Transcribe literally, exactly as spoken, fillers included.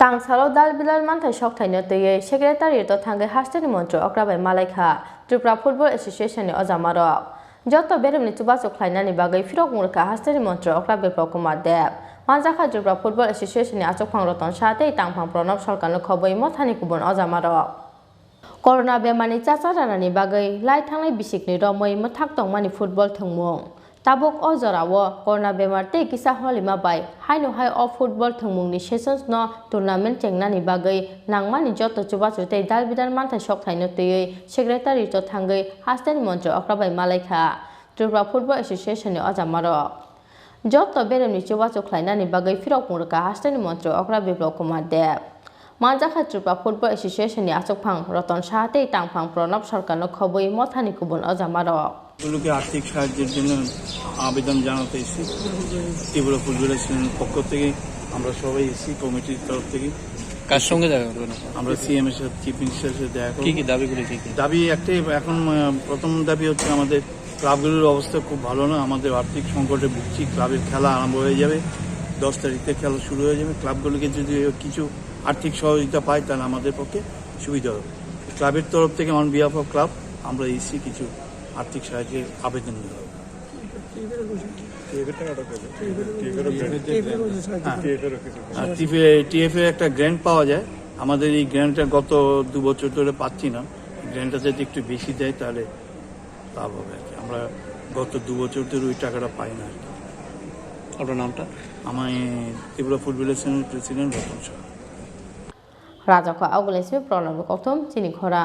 Tangsalo dal bilal manthai sokthai no twiwi Secretariat o thangwi hasteni montri okra bai malai kha Tripura Football Association ni ojamarok. Joto beremni chubachu khlainani bagwi phirok murkha hasteni montri okra Biplab Kumar Deb. Manjakha Tripura Football Association ni achukphang Roton Saha tei tangphang Pranab Sarkar no khobwi mothani kubun ojamarok. Corona bemarni chacha ranani bagwi lai thangnai bisikni romwi mwthak tongmani football thwngmung. Tabuk o jorao corona bemar tei kisa holima bai haino hai o football thwngmungni sessions no tournament chengnani bagwi nangmani joto chubachu tei dalbidal manthai sokthai no twiwi secretary to thangwi hasteni montri okra bai malai kha Tripura Football Association ni ojamarok. Joto beremni chubachu khlainani bagwi phirok murkha hasteni montri okra Biplab Kumar Deb. Manjakha Tripura Football Association ni achukphang Roton Saha tei tangphang Pranab Sarkar no khobwi mothani kubun ojamarok. গুলোকে আর্থিক সাহায্যের জন্য আবেদন জানাতে এসেছি। Tripura football অ্যাসোসিয়েশনের পক্ষ থেকে আমরা সবাই এসেছি কমিটির তরফ থেকে। কার সঙ্গে দেখা করবেন আপনারা? আমরা সিএম এর সাথে, চিফ মিনিস্টারের সাথে দেখা করব। কি কি দাবিগুলো কি কি? দাবি একটাই, এখন আহ, প্রথম দাবি হচ্ছে আমাদের ক্লাবগুলোর অবস্থা খুব ভালো না, আমাদের আর্থিক সংকটে ভুগছি। ক্লাবের খেলা আরম্ভ হয়ে যাবে, দশ তারিখ থেকে খেলা শুরু হয়ে যাবে। ক্লাবগুলোকে যদি কিছু আর্থিক সহযোগিতা পায় তাহলে আমাদের পক্ষে সুবিধা হবে। ক্লাবের তরফ থেকে, অন বিহাফ অফ ক্লাব, আমরা এসেছি কিছু আর্থিক সাহায্যের আবেদন জানাবো। টিএফএর ওখানে সাহায্য আর টিএফএ একটা গ্র্যান্ট পাওয়া যায়। আমাদের এই গ্র্যান্টটা গত দু বছর ধরে পাচ্ছি না। গ্র্যান্টটা যদি একটু বেশি দেয় তাহলে লাভ হবে আর কি। আমরা গত দু বছর ধরে ওই টাকাটা পাই না আর কি। আপনার নামটা? আমি ত্রিপুরা ফুটবল অ্যাসোসিয়েশনের president Ratan Saha. Rajako August Pranab Kokthum chini khora.